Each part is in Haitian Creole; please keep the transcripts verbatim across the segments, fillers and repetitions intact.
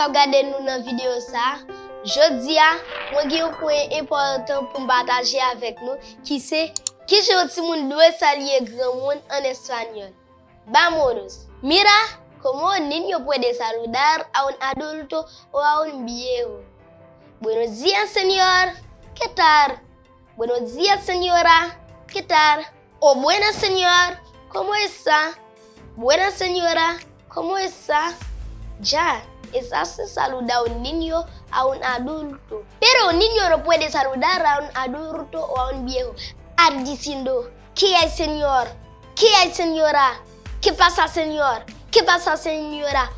K ap gade nou nan videyo sa a, jodi a, mwen gen yon pwen enpòtan pou m pataje avèk nou, ki se, kijan yon timoun dwe salye granmoun an espanyòl? Vámonos. Mira, ¿cómo un niño puede saludar a un adulto o a un viejo? Buenos días, señor. ¿Qué tal? Buenos días, señora. ¿Qué tal? O buenas, señor. ¿Cómo está? Buenas, señora. ¿Cómo está? Ya, es así saludar un niño a un adulto. Pero un niño no puede saludar a un adulto o a un viejo. Diciendo, ¿qué hay, señor? ¿Qué hay, señora? ¿Qué pasa, señor? ¿Qué pasa, señora?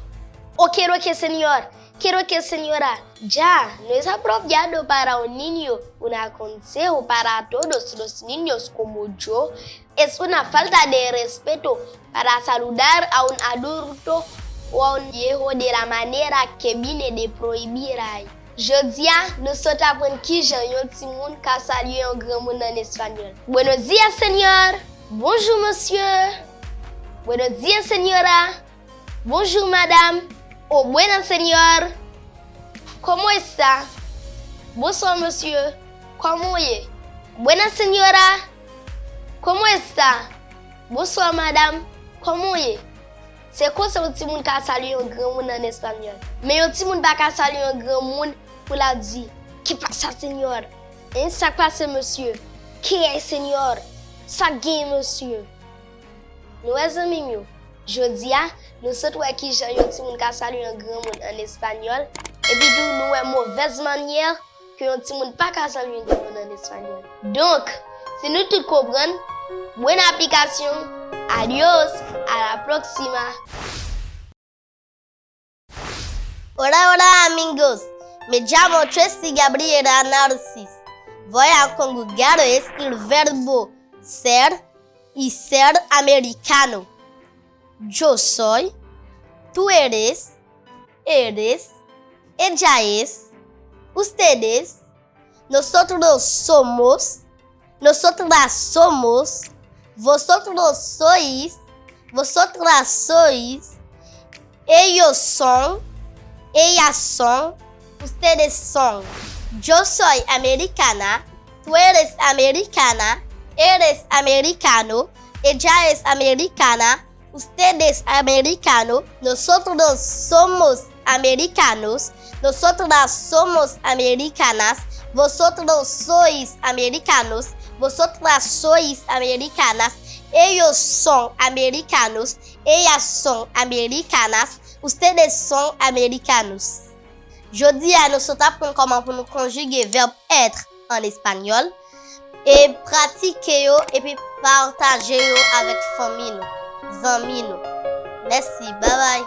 O quiero que, señor. Quiero que, señora. Ya, no es apropiado para un niño, una consejo para todos los niños como yo. Es una falta de respeto para saludar a un adulto o a un viejo de la manera que vine de prohibir ahí. Jodi a, nou sot aprann kijan yon timoun ka salye yon granmoun an espanyòl. Buenos días, señor. Bonjour, monsieur. Buenos días, señora. Bonjour, madame. O buenas, señor. ¿Cómo está? Bonsoir, monsieur. Kòman w ye? Buenas, señora. ¿Cómo está? Bonsoir, madame. Kòman w ye? Se konsa yon timoun ka salye yon granmoun an espanyòl. Men yon timoun pa ka salye yon granmoun pou l ap di, ¿Qué pasa, señor? Hein, sa k pase, mesye? ¿Qué hay, señor? Sa k genyen, mesye? Nou wè, zanmi m yo, jodi a, nou sot wè kijan yon timoun ka salye yon granmoun an espanyòl, epi tou nou wè movèz manyè ke yon timoun pa ka salye yon granmoun an espanyòl. Donk, si nou tout konprann, buena aplicación, adiós, a la próxima. Hola, hola, amigos. Me llamo Tracy Gabriela Narcis. Voy a conjugar el verbo ser y ser americano. Yo soy, tú eres, eres, ella es, ustedes, nosotros somos, nosotras somos, vosotros sois, vosotras sois, ellos son, ellas son, ustedes son. Yo soy americana, tú eres americana, eres americano, ella es americana, usted es americano, nosotros somos americanos, nosotras somos americanas, vosotros sois americanos, vosotras sois americanas, ellos son americanos, ellas son americanas, ustedes son americanos. Jodi a, nou sot aprann kòman pou nou konjige vèb être an espanyòl, e pratike yo epi pataje yo avèk fanmi nou, zanmi nou. Mèsi, babay.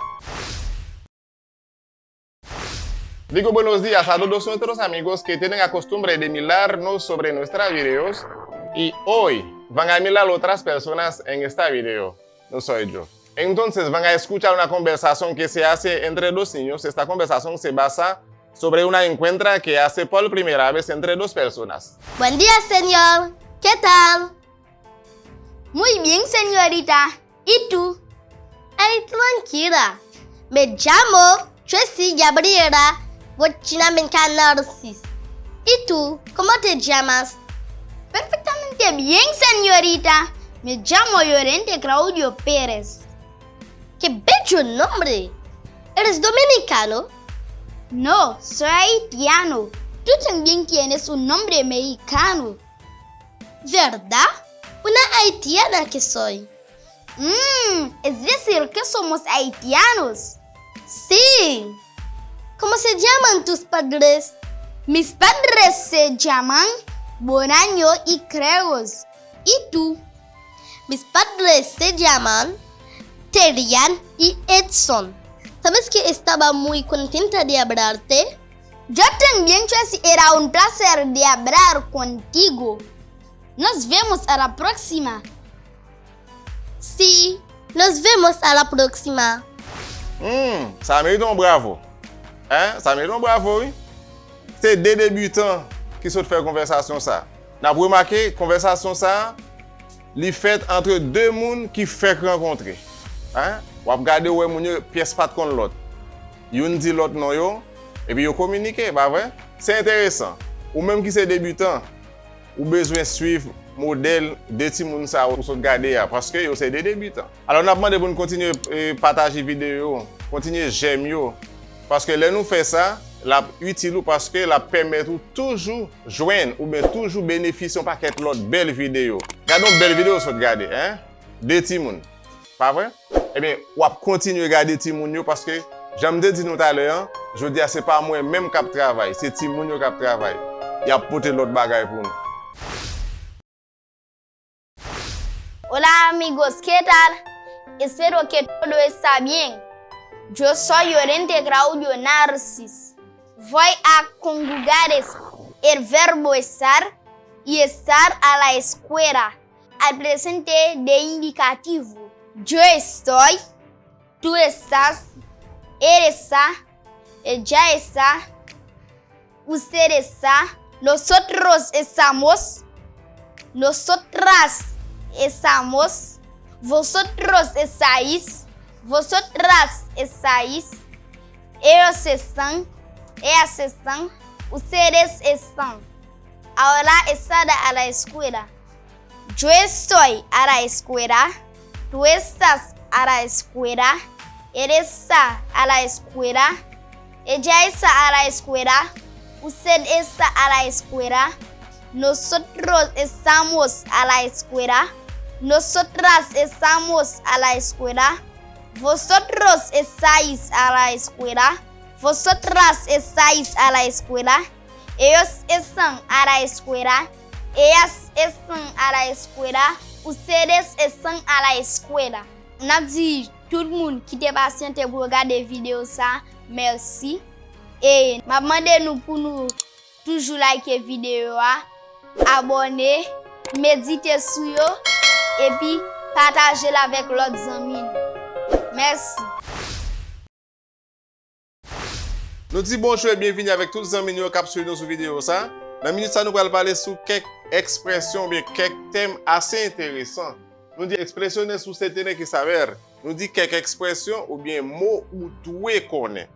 Digo buenos días a todos nuestros amigos que tienen la costumbre de mirarnos sobre nuestras videos y hoy van a mirar otras personas en esta video. No soy yo. Entonces van a escuchar una conversación que se hace entre dos niños. Esta conversación se basa sobre una encuentra que hace por primera vez entre dos personas. Buen día, señor. ¿Qué tal? Muy bien, señorita. ¿Y tú? Ay, tranquila. Me llamo Tracy Gabriela Bochinamenca Narcis. ¿Y tú? ¿Cómo te llamas? Perfectamente bien, señorita. Me llamo Llorente Claudio Pérez. ¡Qué bello nombre! ¿Eres dominicano? No, soy haitiano. Tú también tienes un nombre mexicano. ¿Verdad? Una haitiana que soy. Mmm, es decir que somos haitianos. Sí. ¿Cómo se llaman tus padres? Mis padres se llaman Bonaño y Cregos. ¿Y tú? Mis padres se llaman Terian y Edson. ¿Sabes que estaba muy contenta de hablarte? Yo también, Tracy, era un placer de hablar contigo. Nos vemos a la próxima. Sí, nos vemos a la próxima. Hmm, sa merite yon bravo. Hein? Sa merite yon bravo, wi. Se de debitan ki sot fè konvèsasyon sa. N ap remake, konvèsasyon sa, li fèt antre de moun ki fèk rankontre. Hein? W ap gade, w wè moun yo, pyès pa t konn lòt. Youn di lòt non yo, epi yo kominike, pa vre? Se enteresan. Ou menm ki se debitan, ou bezwen swiv modèl de timoun sa yo ou sot gade a, paske yo se de debitan. Alò, n ap mande pou n kontinye, e, pataje videyo yo, kontinye jèm yo, paske lè nou fè sa, l ap itil ou, paske l ap pèmèt ou toujou jwenn oubyen toujou benefisye yon pakèt lòt bèl videyo. Gade yon bèl videyo w sot gade, en? De timoun. Pa vre? Ebyen, w ap kontinye gade timoun yo, paske, jan m te di nou talè an, jodi a se pa mwen menm k ap travay, se timoun yo k ap travay. Y ap pote lòt bagay pou nou. Hola amigos, ¿qué tal? Espero que todo está bien. Yo soy Llorente Claudio Narcis. Voy a conjugar es-, el verbo estar y estar a la escuela al presente de indicativo. Yo estoy, tú estás, él está, ella está, usted está, nosotros estamos, nosotras estamos, vosotros estáis, vosotras estáis, ellos están, ellas están, ustedes están. Ahora estar a la escuela. Yo estoy a la escuela. Tú estás a la escuela. Él está a la escuela. Ella está a la escuela. Usted está a la escuela. Nosotros estamos a la escuela. Nosotras estamos a la escuela. Vosotros estáis a la escuela. Vosotras estáis a la escuela. Ellos están a la escuela. Ellas están a la escuela. Ustedes están a la escuela. N ap di tout moun ki te pasyante pou yo gade videyo sa, mèsi. E m ap mande nou pou nou toujou like videyo a, abòne, medite sou yo, epi pataje l avèk lòt zanmi nou. Mèsi. Nou di bonjou e byenvini avèk tout zanmi nou yo k ap swiv nou sou videyo sa. Nan minit sa, nou pral pale sou kèk ekspresyon oubyen kèk tèm ase enteresan. Nou di expresiones usted tiene que saber. Nou di kèk ekspresyon oubyen mo ou dwe konnen.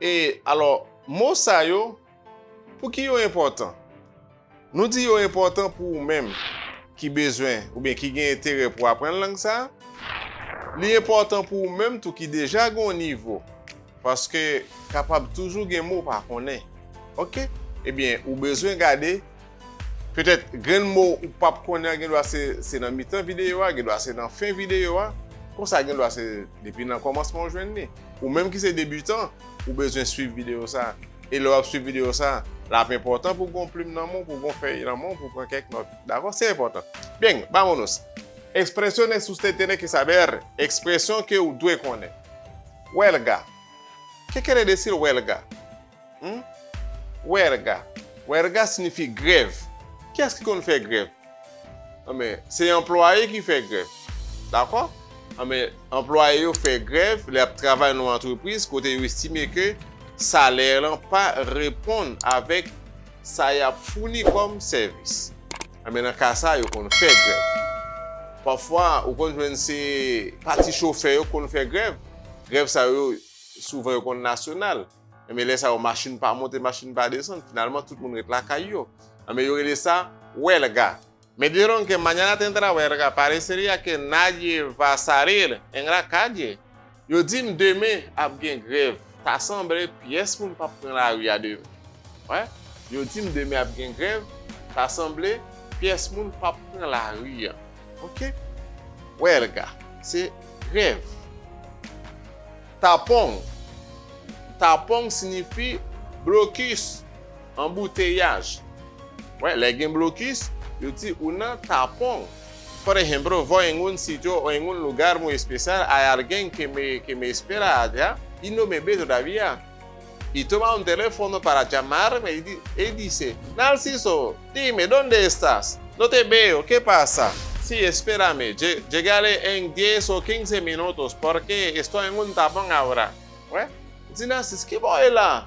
E, alò, mo sa yo, pouki yo enpòtan? Nou di yo enpòtan pou ou menm ki bezwen oubyen ki gen enterè pou aprann lang sa a. Li enpòtan pou ou menm tou ki deja gen yon nivo, paske kapab toujou gen mo w pa konnen. Oke? Ebyen, ou bezwen gade, petèt, grenn mo ou p ap konnen an, gendwa se, se nan mitan videyo a, gendwa se nan fen videyo a, konsa gendwa se depi nan kòmansman w jwenn li. Ou menm ki se debitan, ou bezwen swiv videyo sa a. E lè w ap swiv videyo sa a, l ap enpòtan pou w gen yon plim nan men w, pou w gen yon fèy nan men w, pou w pran kèk nòt. Dakò? Se enpòtan. Byen, vámonos. Expresiones usted tiene que saber. Ekspresyon ke w dwe konnen. Huelga. ¿Qué quiere decir huelga? Hmm? Huelga. Huelga siyifi grèv. Kiyès ki konn fè grèv? Anben, se anplwaye ki fè grèv. Dakò? Anben, anplwaye yo fè grèv lè y ap travay nan yon antrepriz kote yo estime ke salè lan pa reponn avèk sa y ap founi kòm sèvis. Anben, nan ka sa, yo konn fè grèv. Pafwa, ou konn jwenn se pati chofè yo konn fè grèv. Grèv sa yo, souvan yo konn nasyonal. Anben, lè sa yo, machin pa monte, machin pa desann. Finalman, tout moun ret lakay yo. Anben, yo rele sa huelga. Me dijeron que mañana tendrá huelga, parecería que nadie va a salir en la calle. Yo di m demen ap gen grèv. Ta sanble pyès moun p ap pran lari a demen. Wè. Yo di m demen ap gen grèv. Ta sanble pyès moun p ap pran lari a. Oke? Huelga. Se grèv. Tapon. Tapon siyifi blokis, anbouteyaj. Wè, lè gen blokis, yo di ou nan tapon. Por ejemplo, voy en un sitio o en un lugar muy especial, hay alguien que me, que me espera allá y no me ve todavía. Y toma un teléfono para llamarme y di-, y dice, Narciso, dime, ¿dónde estás? No te veo, ¿qué pasa? Sí, espérame, lle-, llegaré en diez o quince minutos porque estoy en un tapón ahora. Wè, di Narcisse, ki bò w ye la?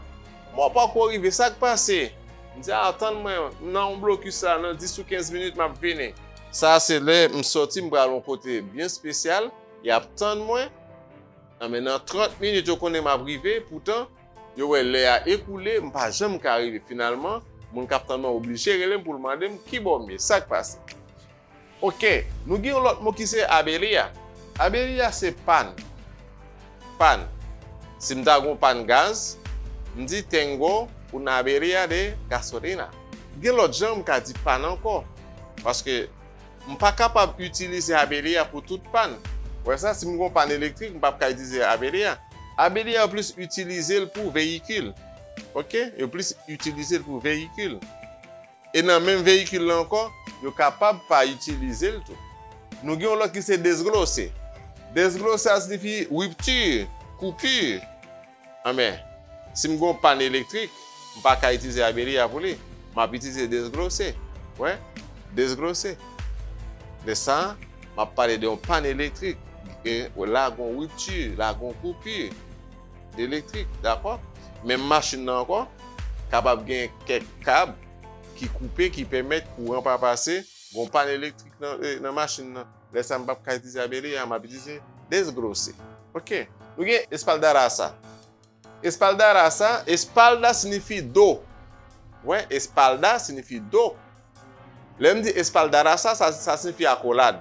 Mwen poko rive, sa k pase? M di, a, tann mwen, m nan yon blokis la, nan dis ou kenz minit, m ap vini. Sa a se lè m sòti, m pral yon kote byen espesyal, y ap tann mwen, Nan men nan trant minit, yo konnen m ap rive, poutan, yo wè lè a ekoule, m pa janm ka rive. Finalman, moun k ap tann mwen oblije rele m pou l mande m kibò m ye, sa k pase. Oke, nou gen yon lòt mo ki se avería. Avería se pàn. Pàn. Si m ta gen yon pàn gaz, m di tengo una avería de gasolina. Gen lòt jan m ka di pàn ankò. Paske m pa kapab itilize avería pou tout pàn. Ou wè sa, si m gen yon pàn elektrik, m p ap ka itilize avería. Avería yo plis itilize l pou veyikil. Oke? Yo plis itilize l pou veyikil. E nan menm veyikil la ankò, yo kapab pa itilize l tou. Nou gen yon lòt ki se desglose. Desglose a siyifi ripti, koupi. Anben, si m gen yon pàn elektrik, m pa ka itilize avería pou li. M ap itilize desglose. Wè? Desglose. Lè sa a, m ap pale de yon pàn elektrik. E la gen yon ripti, la gen yon koupi elektrik, dakò? Menm machin nan ankò, kapab gen kèk kab ki koupe, ki pèmèt kouran pa pase, gen yon pàn elektrik nan, eh, nan machin nan. Lè sa a, m p ap ka itilize avería, m ap itilize desglose. Oke. Nou gen espaldarasa. Espaldarasa, espalda siyifi do. Wè, espalda siyifi do. Lè m di espaldarasa, sa, sa siyifi akolad.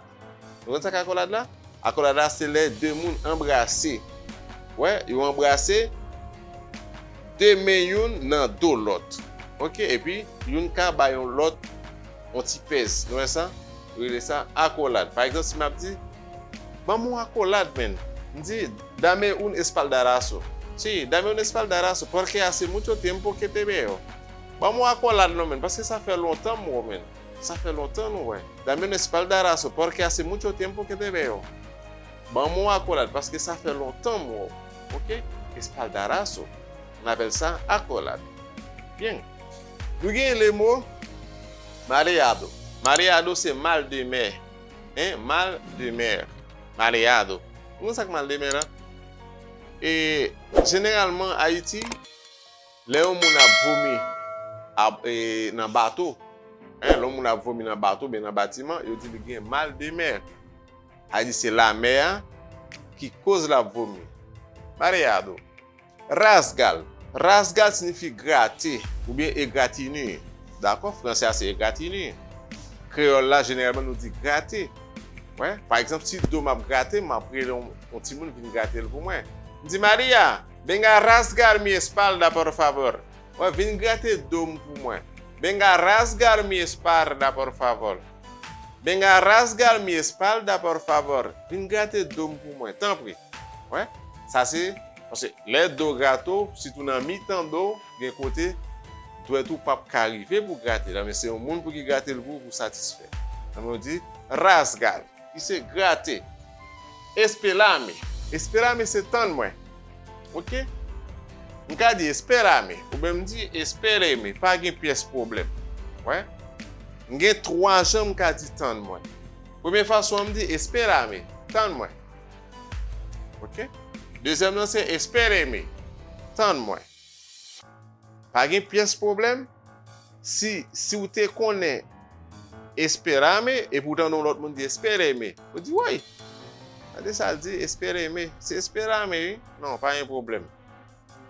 Ou konn sa k akolad la? Akolad la se lè de moun anbrase. Wè, yo anbrase, de men youn nan do lòt. Oke, epi youn ka bay yon lòt yon ti pèz. Nou wè sa? Yo rele sa akolad. Pa egzanp, si m ap di, ban m yon akolad, men. M di, dame un espaldarazo. Sí, dame un espaldarazo, porque hace mucho tiempo que te veo. Ban m yon akolad non, men, paske sa fè lontan m wè w, men. Sa fè lontan nou wè. Dame un espaldarazo, porque hace mucho tiempo que te veo. Ban m yon akolad, paske sa fè lontan m wè w. Oke? Espaldarazo. Nou apèl sa akolad. Byen. Nou gen le mo mareado. Mareado se mal de mer. Hein? Mal de mer. Mareado. Ou konn sa k mal de mer la? E jeneralman Ayiti, lè yon moun ap vomi ap, e, nan bato, hein, lè yon moun ap vomi nan bato oubyen nan batiman, yo di li gen mal de mer. Sa di se lamè a ki koz l ap vomi. Mareado. Rasgal. Rasgal siyifi grate oubyen egratigni. Dakò? Franse a se egratigni. Kreyòl la, jeneralman, nou di grate. Wè, pa egzanp, si do m ap grate, m ap rele yon, yon timoun vin grate l pou mwen. M di, Maria, venga a rasgar mi espalda, por favor. Wè, vin grate do m pou mwen. Venga a rasgar mi espalda, por favor. Venga a rasgar mi espalda, por favor. Vin grate do m pou mwen, tanpri. Wè, sa se, paske lè do grate w, sitou nan mitan do w, gen kote dwèt ou p ap ka rive pou grate la, men se yon moun pou ki grate l pou, pou satisfè. Ann nou di, rasgar, ki se grate. Esperame. Esperame se tann mwen. Oke? M ka di esperame, oubyen m di espereme, pa gen pyès pwoblèm. Wè? M gen twa jan m ka di tann mwen. Premye fason an, m di esperame, tann mwen. Oke? Dezyèm nan se espereme, tann mwen. Pa gen pyès pwoblèm. Si, si w te konnen esperame, epi w tande yon lòt moun di espereme, ou di, woy, gade sa l di, espereme. Se esperame, wi. Non, pa gen pwoblèm.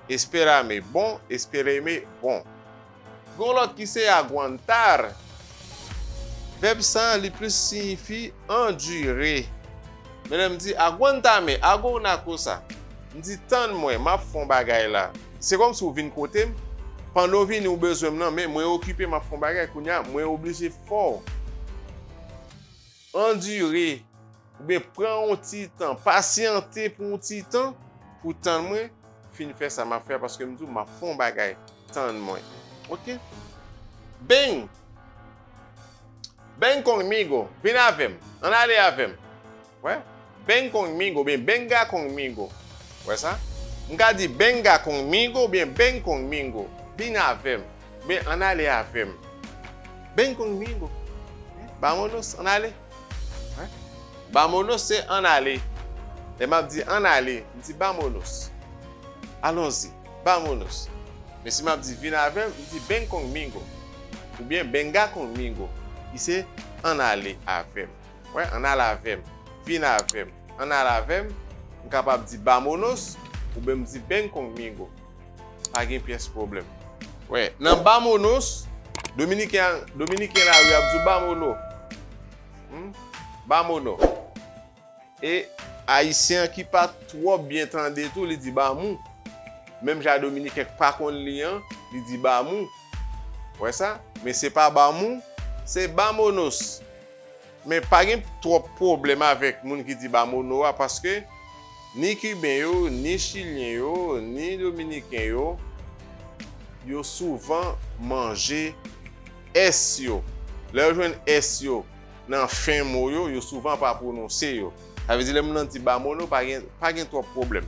Esperame, bon, espereme, bon. Gen yon lòt ki se aguantar. Vèb sa a, li plis siyifi andire. Men lè m di aguántame, hago una cosa. M di tann mwen, m ap fè yon bagay la. Se kòmsi w vin kote m, pandan w vini w bezwen m nan, men mwen okipe, m ap fè yon bagay, kounye a mwen oblije fè w andire, oubyen pran yon ti tan, pasyante pou yon ti tan, pou tann mwen fin fè sa m ap fè a, paske m di w m ap fè yon bagay, tann mwen. Oke? Ven, ven conmigo, vin avè m, ann ale avè m. Wè? Ven conmigo, oubyen venga conmigo. Wè sa? M ka di venga conmigo, oubyen ven conmigo, vin avè m, oubyen ann ale avè m. Ven conmigo. Vámonos, ann ale. Wè? Vámonos se ann ale. Lè m ap di ann ale, m di vámonos. Allons-y, vámonos. Men si m ap di vin avè m, m di ven conmigo. Oubyen venga conmigo, ki se ann ale avè m. Wè, ann al avè m. Vin avè m. Ann al avè m. m kapab di Bamonos, oubyen m di Ben Conmigo. Pa gen pyès pwoblèm. Wè, nan Bamonos, Dominiken, Dominiken lari ap di w Bamono. Hmm? Bamono. E Ayisyen ki pa twò byen tande tou, li di Bamou. Menm jan Dominiken k pa konn li an, li di Bamou. Wè sa? Men se pa Bamou, se Bamonos. Men pa gen twòp pwoblèm avèk moun ki di Bamono a, paske ni Kiben yo, ni Chilyen yo, ni Dominiken yo, yo souvan manje S yo. Lè yo jwenn S yo nan fen mo yo, yo souvan pa pwononse yo. Sa vle di lè moun nan di Bamono, pa gen, pa gen twòp pwoblèm.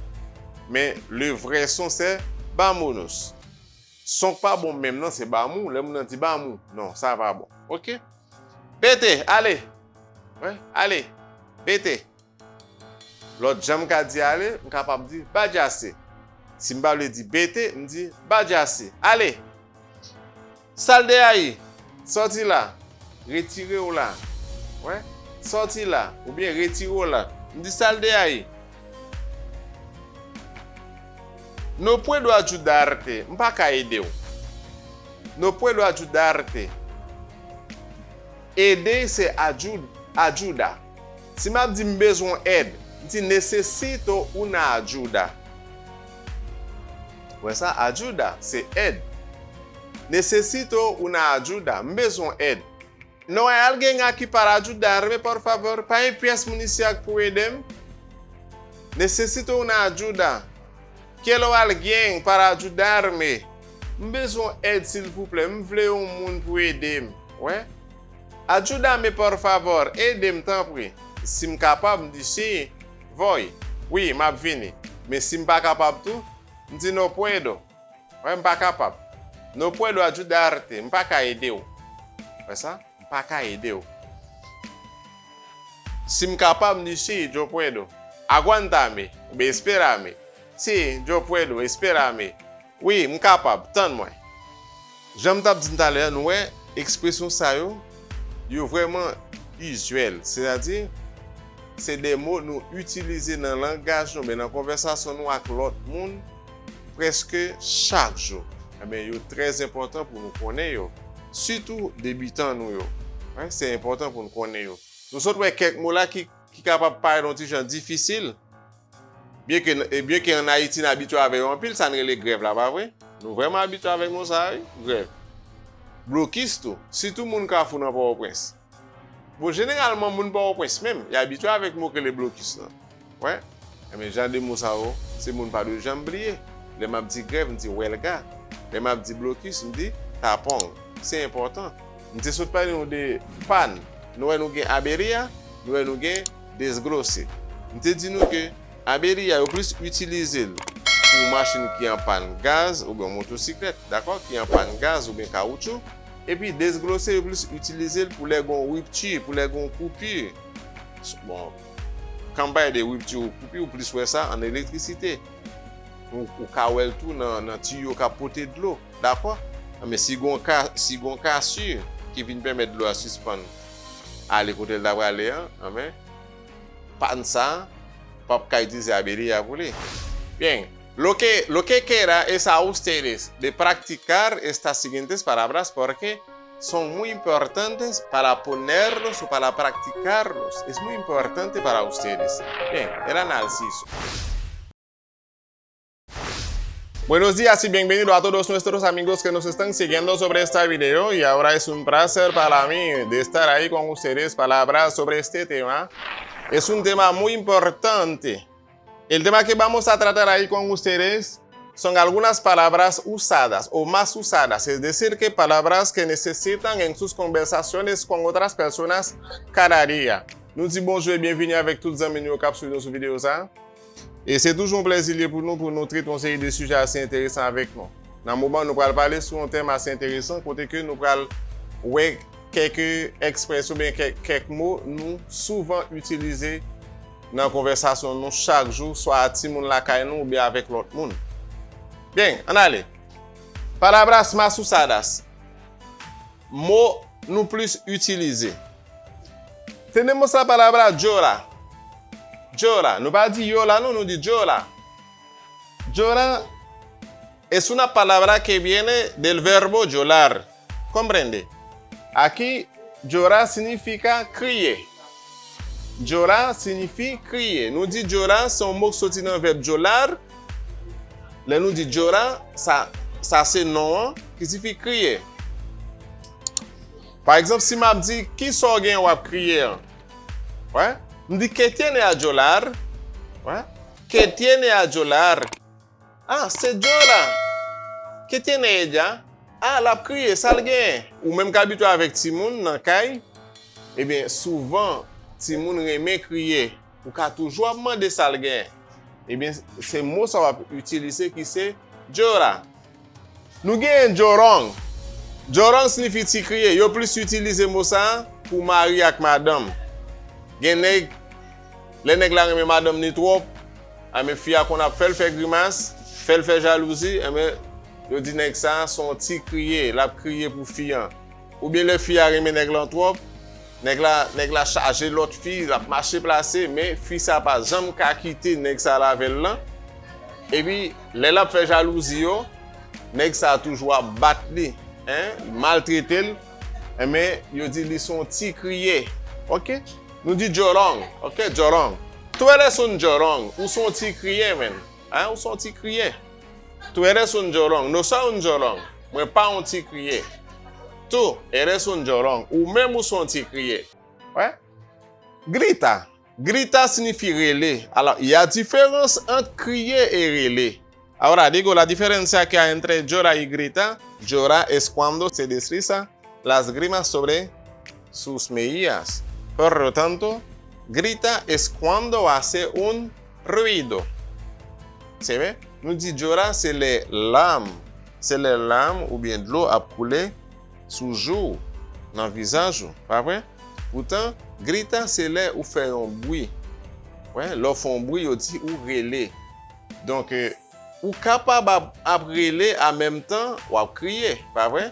Men le vrai son, c'est Bamonos. Son k pa bon menm nan, se Bamou. Lè moun nan di Bamou, non, sa pa bon. Oke? Bete, ale. Wi, ale. Bete. Lòt jan m ka di ale, m kapab di Badjase. Si m pa vle di Bete, m di Badjase. Ale! Sal de ayi, sòti la, retire w la. Wè, sòti la, oubyen retire w la. M di sal de ayi. No puedo ayudarte, m pa ka ede w. No puedo ayudarte. Ede se ayu-, ayuda. Si m ap di m bezwen èd, m di necesito una ayuda. Wè sa, ayuda se èd. Necesito una ayuda, m bezwen èd. No hay alguien aquí para ayudarme, por favor? Pa gen pyès moun isi a k pou ede m? Necesito una ayuda. Quiero alguien para ayudarme. M bezwen èd, silvouplè. M vle yon moun pou ede m. Wè. Ayúdame, por favor. Ede m, tanpri. Si m kapab, m di si. Voy. Wi, m ap vini. Men si m pa kapab tou, m di no puedo. Wè, m pa kapab. No puedo ayudarte. M pa ka ede w. Wè sa? M pa ka ede w. Si m kapab, m di si, yo puedo. Aguántame, oubyen espérame. Si, yo puedo, espérame. Wi, m kapab, tann mwen. Jan m t ap di n talè a, nou wè, ekspresyon sa yo, yo vrèman izyèl. Sètadi, se de mo nou itilize nan langaj nou, oubyen nan konvèsasyon nou ak lòt moun, prèske chak jou. Ebyen, yo trè enpòtan pou nou konnen yo. Sitou debitan nou yo. Wi, se enpòtan pou nou konnen yo. Nou sot wè kèk mo la ki, ki kapab parèt yon ti jan difisil. Byenke, e, byenke ann Ayiti, n abitye avè yo anpil, sa n rele grèv la, pa vre? Nou vrèman abitye avèk mo sa a, wi, grèv. Blokis tou, sitou moun Kafou nan Pòtoprens. Bon, jeneralman, moun Pòtoprens menm, y abitye avèk mo k rele blokis lan. Wè. Ebyen, jan de mo sa yo, se moun pa dwe janm bliye. Lè m ap di grèv, m di wèlga. Lè m ap di blokis, m di tapong. Se enpòtan. M te sot pale nou de pàn. Nou wè nou gen avería, nou wè nou gen desglose. M te di nou ke avería yo plis itilize l pou machin ki an pàn gaz oubyen motosiklèt, dakò, ki an pàn gaz oubyen kawoutchou. Epi desglose yo plis itilize l pou lè gon ripti, pou lè gon koupi. Bon, kan m pale de ripti ou koupi, ou plis wè sa an elektrisite. Ou, ou ka wè l tou nan, nan tiyo k ap pote dlo, dakò? Men si gon ka, si gon kasi ki vin pèmèt dlo a sispann ale kote l ta prale an, anben, pàn sa a p ap ka itilize avería pou li. Bien, lo que, lo que queda es a ustedes de practicar estas siguientes palabras porque son muy importantes para ponerlos o para practicarlos. Es muy importante para ustedes. Bien, el análisis. Buenos días y bienvenido a todos nuestros amigos que nos están siguiendo sobre esta video. Y ahora es un placer para mí de estar ahí con ustedes para hablar sobre este tema. Es un tema muy importante. El tema que vamos a tratar ahí con ustedes son algunas palabras usadas o más usadas, es decir, que palabras que necesitan en sus conversaciones con otras personas cada día. Nou di bonjou e byenvini avèk tout zanmi nou yo k ap swiv nou sou videyo sa a. E se toujou yon plèzi li ye pou nou, pou nou trete yon seri de sijè ase enteresan avèk nou. Nan moman, nou pral pale sou yon tèm ase enteresan, kote ke nou pral wè kèk ekspresyon oubyen kèk, kèk mo nou souvan itilize nan konvèsasyon nou chak jou, swa a timoun lakay nou oubyen avèk lòt moun. Byen, ann ale. Palabras más usadas. Mo nou plis itilize. Tenemos la palabra llora. Llora. Nou pa di yola non, nou di llora. Llora es una palabra que viene del verbo llorar. Comprende? Aquí llora significa crier. Llora siyifi kriye. Nou di llora se yon mo k soti nan vèb llorar. Lè nou di llora, sa, sa se non an ki siyifi kriye. Pa egzanp, si m ap di, "Kisa w gen w ap kriye an?" Wè? M di, "Qué tiene a llorar?" Wè? "Qué tiene a llorar?" "Ah, se llora." "Qué tiene ella?" "Ah, l ap kriye, sa l genyen?" Ou menm k abitye avèk timoun nan kay, ebyen, souvan, timoun renmen kriye. Ou ka toujou ap mande sa l genyen. Ebyen, se mo sa w ap itilize ki se llora. Nou genyen llorón. Llorón siyifi ti kriye. Yo plis itilize mo sa a pou mari ak madanm. Gen nèg, lè nèg la renmen madanm ni twòp, anben fi a konn ap fè l fè grimas, fè l fè jalouzi, anben yo di nèg sa a se yon ti kriye, l ap kriye pou fi an. Oubyen lè fi a renmen nèg lan twòp, nèg la, nèg la chaje lòt fi, l ap mache plase, men fi sa a pa janm ka kite nèg sa a l avè l lan. Epi, lè l ap fè jalouzi yo, nèg sa a toujou ap bat li, en, maltrete l, enben, yo di li se yon ti kriye. Oke? Nou di llorón, oke? Llorón. Tú eres un llorón, ou se yon ti kriye, menn. En, ou se yon ti kriye. Tú eres un llorón, no soy un llorón. Mwen pa yon ti kriye. Tú eres un llorón, ou menm ou se yon ti kriye. Wè? Grita. Grita siyifi rele. Alò, y a diferans ant kriye e rele. Ahora digo, la diferencia que hay entre llora y grita. Llora es cuando se desliza las grimas sobre sus mejillas. Por lo tanto, grita es cuando hace un ruido. Se vre? Nou di llora se lè lam, se lè lam oubyen dlo ap koule sou jou w, nan vizaj ou, pa vre? Poutan, grita se lè ou fè yon bwi. Wè, lè w fè yon bwi, yo di ou rele. Donk, eh, ou kapab ap, ap rele an menm tan w ap kriye, pa vre?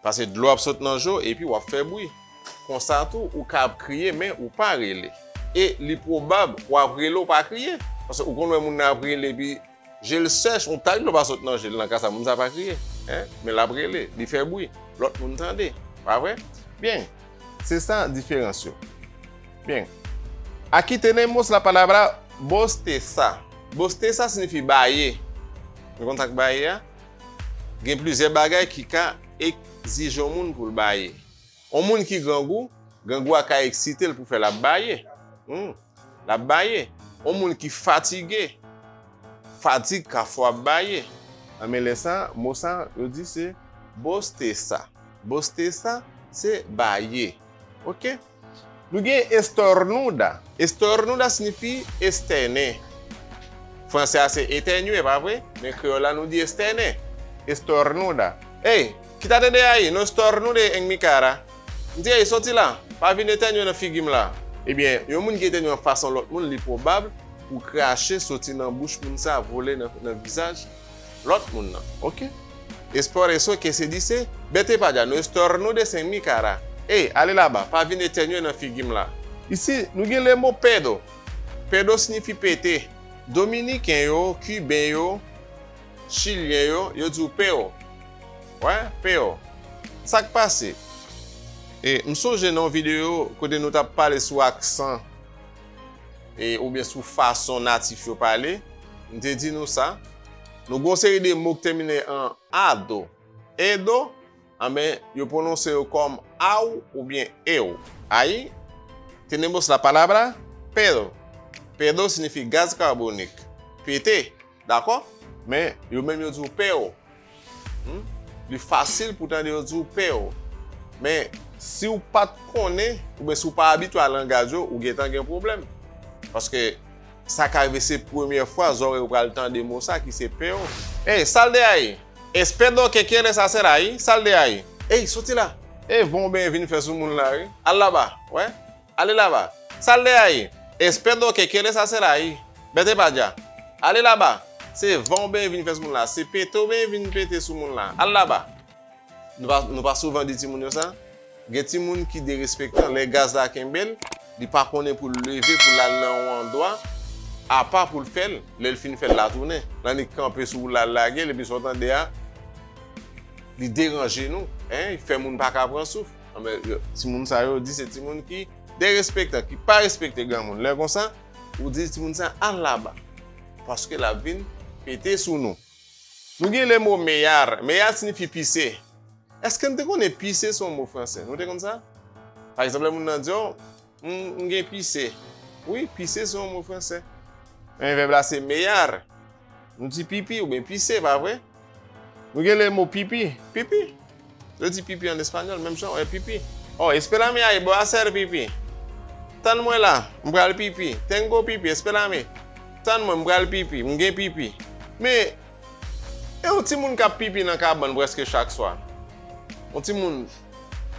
Paske dlo ap sot nan je w epi w ap fè bwi. Konsa tou, ou ka ap kriye, men ou pa rele. E li pwobab w ap rele, w pa kriye. Paske ou konn wè moun nan ap rele epi je l sèch, yon tak dlo pa sot nan je l nan ka sa, moun sa pa kriye. En? Men l ap rele, li fè bwi. Lòt moun tande. Pa vre? Byen. Se sa diferans yo. Byen. Aquí tenemos la palabra bostezar. Bostezar siyifi baye. Nou konn sa k baye a? Gen plizyè bagay ki ka egzije yon moun pou l baye. Yon moun ki grangou, grangou a ka eksite l pou fè l ap baye. Hmm. L ap baye. Yon moun ki fatige, fatig ka fè w ap baye. Anben lè sa, mo sa, yo di se bostezar. Bostezar, se baye. Oke? Nou gen estornuda. Estornuda siyifi estène. Franse a se éternuer, pa vre? Men kreyòl la nou di estène. Estornuda. Ey, quítate de ahí, no estornude en mi cara. M di, "Ey, soti la, pa vin etènye nan figi m la." Ebyen, yon moun ki etènye an fas yon lòt moun, li pwobab pou krache soti nan bouch moun sa a vole nan, nan vizaj lòt moun nan. Oke? Es por eso que se dice, "Vete pa allá, no estornudes en mi cara." Ey, ale laba, pa vin etènye nan figi m la. Isi, nou gen le mo pedo. Pedo siyifi pete. Dominiken yo, Kiben yo, Chilyen yo, yo di w peo. Wè, peo. Sa k pase? E, m sonje nan yon videyo kote nou t ap pale sou aksan, e, oubyen sou fason natif yo pale, m te di nou sa. Nou gen yon seri de mo k tèmine an ado, edo, anben, yo pwononse yo kòm aw oubyen ew. Ahí tenemos la palabra pedo. Pedo siyifi gaz kabonik. Pete, dakò? Men, yo menm yo di w peo. Hmm? Li fasil pou tande yo di w peo. Men, si w pa t konnen, oubyen si w pa abitye a langaj yo, ou gentan gen pwoblèm. Paske sa ka rive se premyè fwa zòrèy ou pral tande mo sa ki se peo. Ey, sal de ahí! Espero que quieres hacer ahí, sal de ahí. Ey, soti la. E van w benyen vin fè sou moun la, wi. Al laba, wè. Ale laba. Sal de ahí. Espero que quieres hacer ahí. Vete pa allá. Ale laba. Se van w benyen vin fè sou moun la. Se pete w benyen vin pete sou moun la. Al laba. Nou pa, nou pa souvan di timoun yo sa? Gen timoun ki derespektan. Lè gaz la kenbe l, Li pa konnen pou l leve, pou l al nan yon andwa, apa pou l fè l. Lè l fin fè l, l a tounen. L annik kanpe sou woul la, l lage l, epi sa w tande a, li deranje nou, en, li fè moun pa ka pran souf. Anben, yo, timoun sa yo di se timoun ki derespektan, ki pa respekte granmoun. Lè konsa, ou di timoun sa al laba, paske l ap vin pete sou nou. Nou gen le mo meyar. Meyar siyifi pise. Èske n te konnen pise se yon mo franse? Nou te konn sa? Pa egzanp, lè moun nan di, "Oh, m, m gen pise." Wi, pise se yon mo franse. Men vèb la se meyar. Nou di pipi oubyen pise, pa vre? Nou gen le mo pipi. Pipi. Yo di pipi an espanyòl, menm jan, wè, pipi. Oh, espérame ahí, voy a hacer pipí. Tann mwen la, m pral pipi. Tengo pipí, espérame. Tann mwen, m pral pipi, m gen pipi. Men, e yon timoun k ap pipi nan kabann prèske chak swa? Yon timoun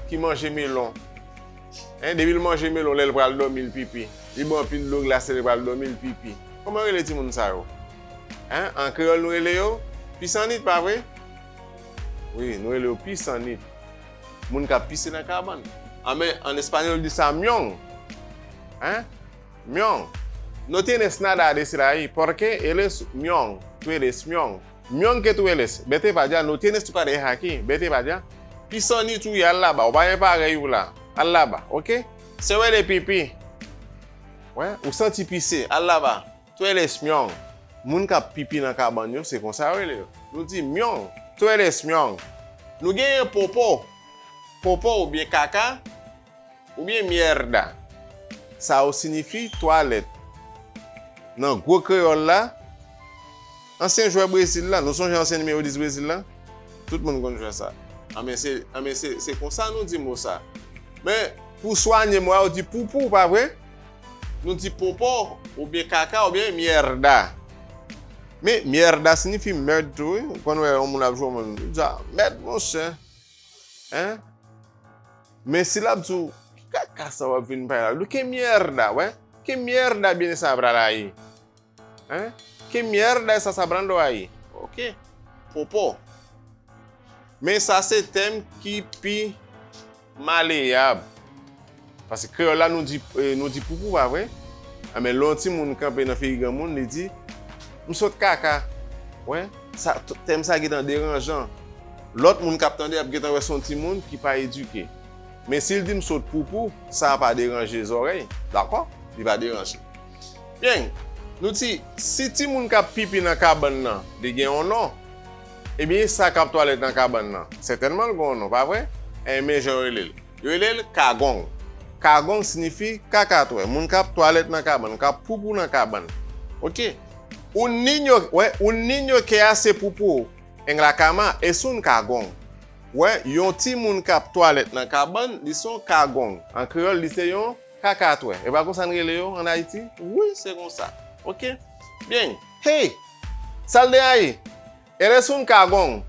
ki manje melon. En, depi l manje melon, lè l pral dòmi, l pipi. Li bwè anpil dlo glas, lè l pral dòmi, l pipi. Kòman yo rele timoun sa yo? En, an kreyòl, nou rele yo pisannit, pa vre? Wi, nou rele yo pisannit. Moun k ap pise nan kabann. Anben, an espanyòl, yo di sa miong. En? Miong. No tienes nada que decir ahí, porque él es miong. Tú eres miong. Miong que tú eres. Vete pa allá, no tienes tu pareja aquí. Vete pa allá. Pisannit ou ye, al laba. Ou pa gen parèy ou la. Al laba, oke? Se wè de pipi. Wè, ou santi pise. Al laba. Tú eres miong. Moun k ap pipi nan kabann yo, se konsa yo rele yo. Nou di miong. Tú eres miong. Nou genyen popo. Popo oubyen kaka. Oubyen mierda. Sa yo siyifi twalèt. Nan gwo kreyòl la, ansyen jwè Brezil la, nou sonje ansyen nimewo dis Brezil la? Tout moun konn jwè sa. Anben se, anben se, se konsa nou di mo sa. Men, pou swanye mo a, yo di poupou, pa vre? Nou di popo, oubyen kaka, oubyen mierda. Men, mierda siyifi mèd tou, wi. Ou konn wè yon moun ap jwe yon moun, ou di, "Ah, mèd, monchè." En? Men si l ap di w, "Ki kaka sa w ap vin bay la? Lo que mierda, wè? Que mierda viene esa brada ahí?" En? "Que mierda estás hablando ahí?" Oke. Popo. Men sa se tèm ki pi maleyab. Paske kreyòl la, nou di, eh, nou di poupou, pa vre? Anben, lè yon timoun kanpe nan figi granmoun, li di, "M sot kaka." Wè, sa, t-, tèm sa gentan deranjan. Lòt moun k ap tande ap gentan wè se yon timoun ki pa edike. Men si l di, "M sot poupou," sa pa deranje zòrèy. Dakò? Li pa deranje. Byen, nou di, si timoun k ap pipi nan kabann nan, li gen yon non, ebyen, sa k ap twalèt nan kabann nan, sètènman l gen yon non, pa vre? Enben, jan yo rele l. Yo rele l kagong. Kagong siyifi kakatwè. Moun k ap twalèt nan kabann, k ap poupou nan kabann. Oke. Un niño, wè, un niño que hace pupú en la cama es un cagón. Wè, yon timoun k ap twalèt nan kabann, li se yon kagong. An kreyòl, li se yon kakatwè. E pa konsa n rele yo ann Ayiti? Wi, se konsa. Oke? Byen. Hey! Sal de ahí! Eres un cagón.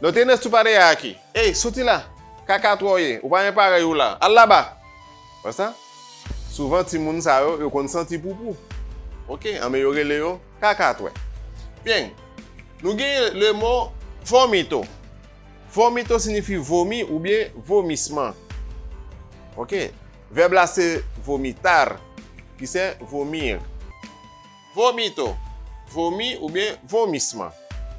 No tienes tu pareja aquí. Ey, soti la. Kakatwè w ye. Ou pa gen parèy ou la. Al laba. Wè sa? Souvan, timoun sa yo, yo konn santi poupou. Oke, anben yo rele yo kakatwè. Byen. Nou gen le mo vomito. Vomito siyifi vomi oubyen vomisman. Oke. Vèb la se vomitar, ki se vomir. Vomito. Vomi oubyen vomisman.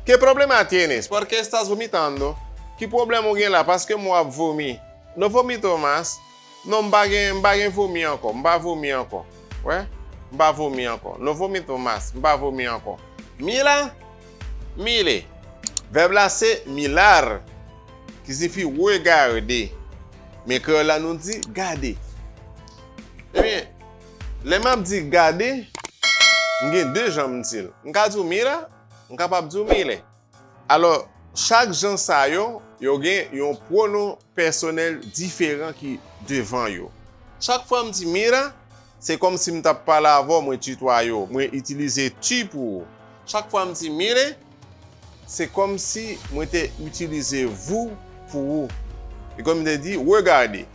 ¿Qué problema tienes? ¿Por qué estás vomitando? Ki pwoblèm ou gen la? Paske m wè w ap vomi. No vomito más. Non, m pa gen, m pa gen vomi ankò. M pa vomi ankò. Wè? M pa vomi ankò. No vomito más. M pa vomi ankò. Mira, mire. Vèb la se mirar, ki siyifi regarder. Men kreyòl la, nou di gade. Ebyen, lè m ap di gade, m gen de jan m di l. M ka di w mira, m kapab di w mire. Alò, chak jan sa yo, yo gen yon pwonon pèsonèl diferan ki devan yo. Chak fwa m di mira, se kòmsi m t ap pale avè w, mwen titwaye w, mwen itilize tu pou ou. Chak fwa m di mire, se kòmsi mwen te itilize vous pou ou. E kòm m te di, regarder.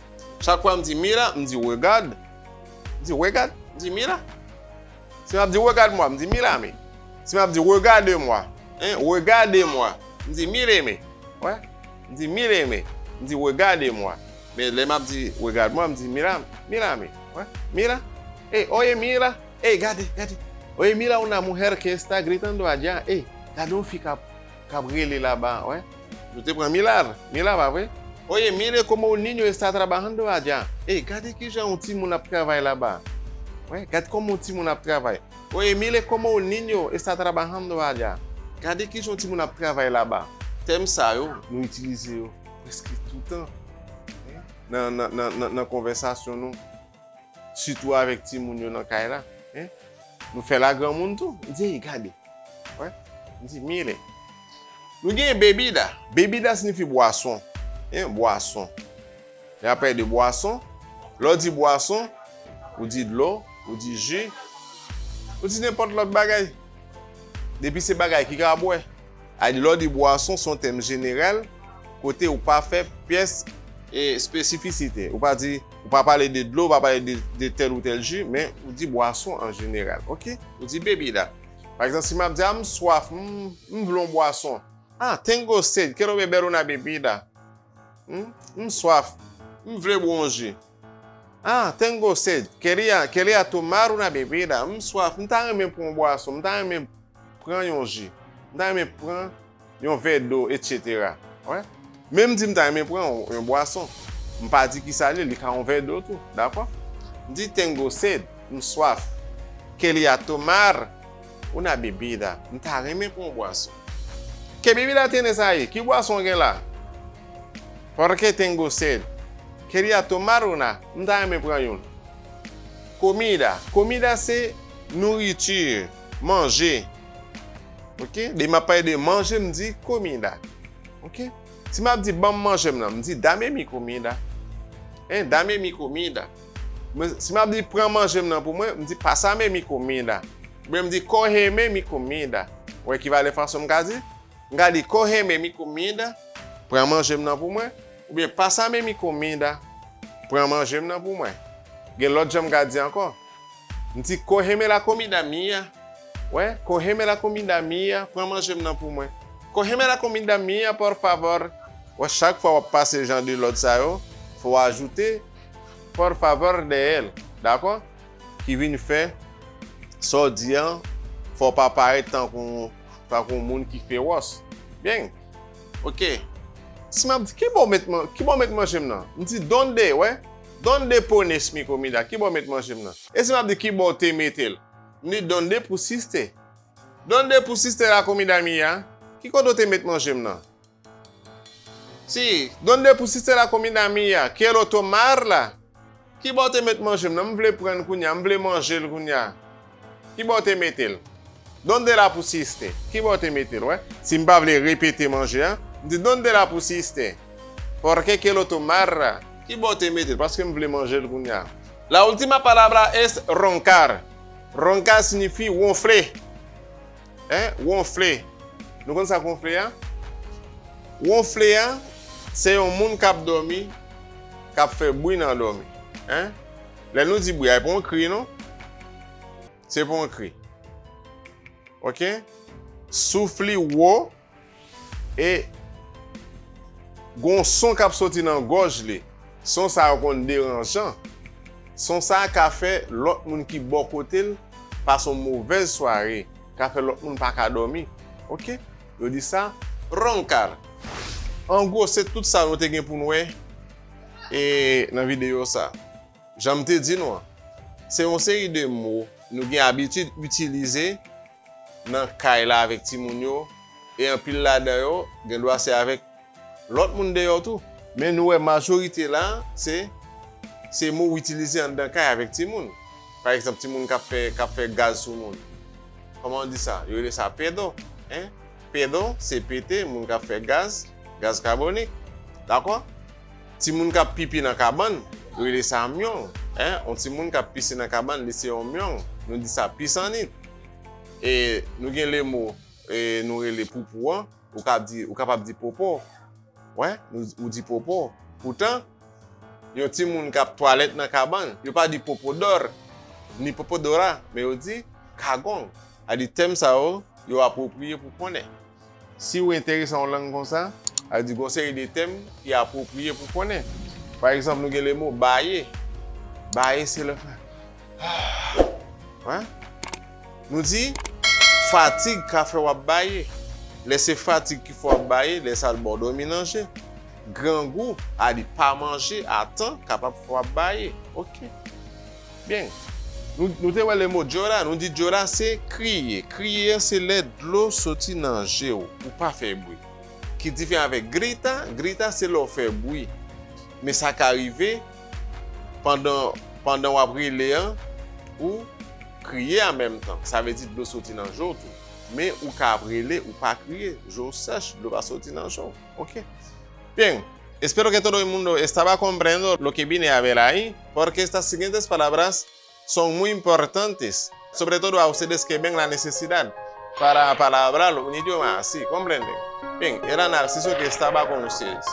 Chak fwa m di mira, m di regarde. M di regarde, m di mira. Si m ap di regarde-moi, m di mírame. Si m ap di regardez-moi, hein, regardez-moi, m di míreme. Wè, m di míreme, m di regardez-moi. Men lè m ap di regarde-moi, m di mira, mírame. Wè, mira. Ey, oye, mira. Ey, gade, gade. Oye, mira una mujer que está gritando allá. Ey, gade yon fi k ap, k ap rele laba, wè. Nou te pran mirar, mira, pa vre? Oye, mire como un niño está trabajando allá. Ey, gade kijan yon timoun ap travay laba. Wè, gade kòman yon timoun ap travay. Oye, mire como un niño está trabajando allá. Gade kijan yon timoun ap travay laba. Tèm sa yo, nou itilize yo prèske toutan, en, nan, nan, nan, nan, nan konvèsasyon nou, sitou avèk timoun yo nan kay la, en. Nou fè la granmoun tou. M di, "Ey, gade." Wè, m di, "Mire." Nou gen bebida. Bebida siyifi bwason, en, bwason. Lè y ap pale de bwason, lè w di bwason, ou di dlo, ou di ji, ou di nenpòt lòt bagay. Depi se bagay ki ka bwè. A di, lè w di bwason, se yon tèm jeneral, kote ou pa fè pyès, e, espesifisite. Ou pa di, ou pa pale de dlo, ou pa pale de, de tèl ou tèl ji, men ou di bwason an jeneral, oke? Ou di bebida. Pa egzanp, si m ap di, "A, m swaf, m, m vle yon bwason." "Ah, tengo sed, quiero beber una bebida." Hmm? "M swaf, m vle bwè yon ji." "Ah, tengo sed, quería, quería tomar una bebida." "M swaf, m ta renmen pran yon bwason, m ta renmen pran yon ji, m ta renmen pran yon vè dlo, etsetera." Wè? Men m di m ta renmen pran yon, yon bwason. M pa di ki sa l ye, li ka yon vè dlo tou, dakò? M di, "Tengo sed, m swaf. Quería tomar una bebida." M ta renmen pran yon bwason. "¿Qué bebida tienes ahí?" Ki bwason w gen la? "Porque tengo sed. Quería tomar una." M ta renmen pran youn. Comida. Comida se nouriti, manje. Oke? Depi m ap pale de manje, m di comida. Oke? Si m ap di, "Ban m manje m nan," m di, "Dame mi comida." En, "Dame mi comida." Men si m ap di, "Pran manje m nan pou mwen," m di, "Pásame mi comida." Oubyen m di, "Cógeme mi comida." Ou wè ki valè fason m ka di? M ka di, "Cógeme mi comida," pran manje m nan pou mwen, oubyen, "Pásame mi comida," pran manje m nan pou mwen. Gen lòt jan m ka di ankò. M di, "Cógeme la comida mía." Wè, "Cógeme la comida mía," pran manje m nan pou mwen. "Cógeme la comida mía, por favor." Wè, chak fwa w ap pase jan de lòd sa yo, fò w ajoute "por favor" dèyè l. Dakò? Ki vin fè sa w di an, fò w pa parèt tankou, tankou yon moun ki fewòs. Byen. Oke. Si m ap di, "Kibò w met man-, kibò w met manje m nan?" M di, "Dónde," wè. "Dónde pones mi comida?" Kibò w met manje m nan? E si m ap di, "Kibò w te mete l?" M di, "Dónde pusiste?" "Dónde pusiste la comida mía?" Ki kote w te met manje m nan? Si, "Dónde pusiste la comida mía? Quiero tomarla." Kibò w te met manje m nan? M vle pran l kounye a, m vle manje l kounye a. Kibò w te mete l? "Dónde la pusiste?" Kibò w te mete l, wè? Si m pa vle repete manje a, m di, "Dónde la pusiste? Porque quiero tomarla." Kibò w te mete l? Paske m vle manje l kounye a. La última palabra es roncar. Roncar siyifi wonfle. En, wonfle. Nou konn sa k wonfle a? Wonfle a, se yon moun k ap dòmi, k ap fè bwi nan dòmi. En? Lè nou di bwi a, e pa yon kri, non? Se pa yon kri. Oke? Souf li wo, e gon son k ap soti nan gòj li. Son sa yo konn deranjan. Son sa ka fè lòt moun ki bò kote l pase yon movèz sware, ka fè lòt moun pa ka dòmi. Oke? Yo di sa roncar. An gwo, se tout sa nou te gen pou n wè, e, nan videyo sa. Jan m te di nou an, se yon seri de mo nou gen abitid itilize nan kay la avèk timoun yo, e anpil ladan yo gen dwa se avèk lòt moun deyò tou. Men nou wè majorite la, se, se mo w itilize anndan kay avèk timoun. Pa egzanp, timoun k ap fè, k ap fè gaz sou moun. Kòman w di sa? Yo rele sa pedo, en? Pedo, se pete, moun k ap fè gaz, gaz kabonik. Dakò? Timoun k ap pipi nan kabann, yo rele sa myong, en? Yon timoun k ap pise nan kabann, li se yon myong. Nou di sa pisannit. E nou gen lemo, e nou rele poupou an, ou ka di, ou kapab di popo. Wè, nou, ou di popo. Poutan, yon timoun k ap twalèt nan kabann, yo pa di popo dòr, ni popo dora, men yo di kagong. A di tèm sa yo, yo apwopriye pou konnen. Si w enterese a yon lang konsa, a di gon seri de tèm ki apwopriye pou konnen. Pa egzanp, nou gen lemo baye. Baye se lè fè. Wi. Nou di, fatig ka fè w ap baye. Lè se fatig ki fè w ap baye, lè sa l ba w dòmi nan je. Grangou, a di pa manje a tan, kapab fè w ap baye. Oke. Byen. Nou, nou te wè le mo llorar, nou di llorar se kriye. Kriye se lè dlo soti nan je w, ou pa fè bri. Ki diferan avèk grita, grita se lè w fè bri. Men sa ka rive pandan, pandan w ap rele an, ou kriye an menm tan. Sa vle di dlo soti nan je w tou. Men ou ka ap rele, ou pa kriye. Je w sèch, dlo pa soti nan je w. Oke. Byen. Espero que todo el mundo estaba comprendiendo lo que vine a ver ahí, porque estas siguientes palabras son muy importantes, sobre todo a ustedes que ven la necesidad para palabrar un idioma así, ¿comprenden? Bien, era Narciso que estaba con ustedes.